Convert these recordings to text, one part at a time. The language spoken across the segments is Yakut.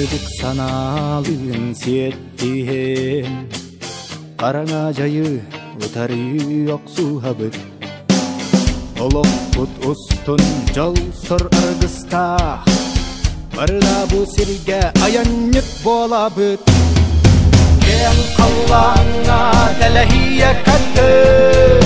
Сырдык санаалыын сиэттиһэн, хараҥа дьайы утарыы охсуһабыт. Олохпут устун дьол-сор аргыстаах, барыла бу сиргэ айанньыт буолабыт. Киэҥ халлааҥҥа тэлэһийэ көттүн,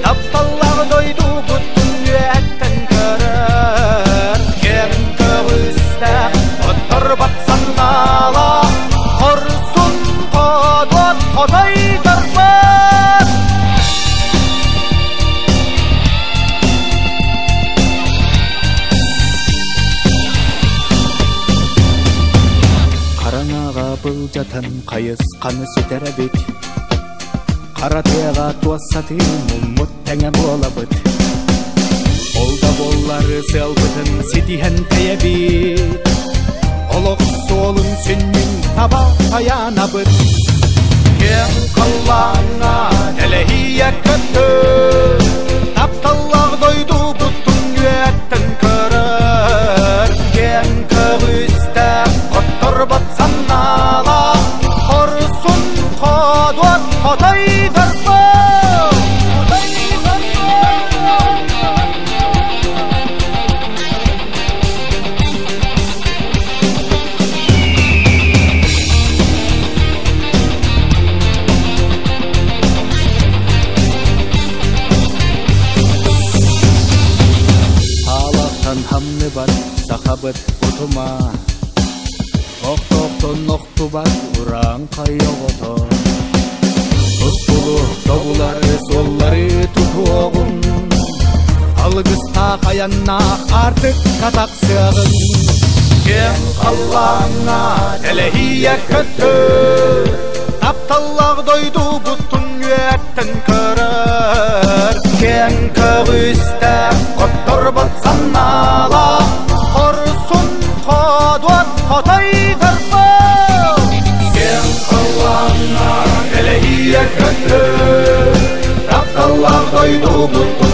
тапталлаах дойдубут үөһэттэн көрөр. Киэҥ көҕүстээх отторбот санаалаах, хорсун хоодуот хотойдорбут. Хараҥаҕа былдьатан хайысханы сүтэрэбит, хара тыаҕа туоссатыы муммут тэҥэ буолабыт. Ол да буоллар сыалбытын ситиһэн тэйэбит, олох суолун сүнньүн таба тайаанабыт. Киэҥ халлааҥҥа тэлэһийэ көттүн, тапталлаах дойдубутун үөттэн көрөр. Киэҥ көҕүстээх хотторбот санаалаах, хорсун хоодуот хотойдорбут. Хаалахтан хамныбат сахабыт утума, Охтоохтон охтубат урааҥхай оҕото. Тускулу тобулары суоллары тутуоҕун, алгыстаах айаннаах аартыкка тахсыаҕын. Киэҥ халлааҥҥа тэлэһийэ көттөр, тапталлаах дойдубутун үөттэн көрөр. Киэҥ көҕүстээх хотторбот санаалаах, хорсун хоодуот хотойдорбут. Киэҥ халлааҥҥа тэлэһийэ көттөр, тапталлаах дойдубутун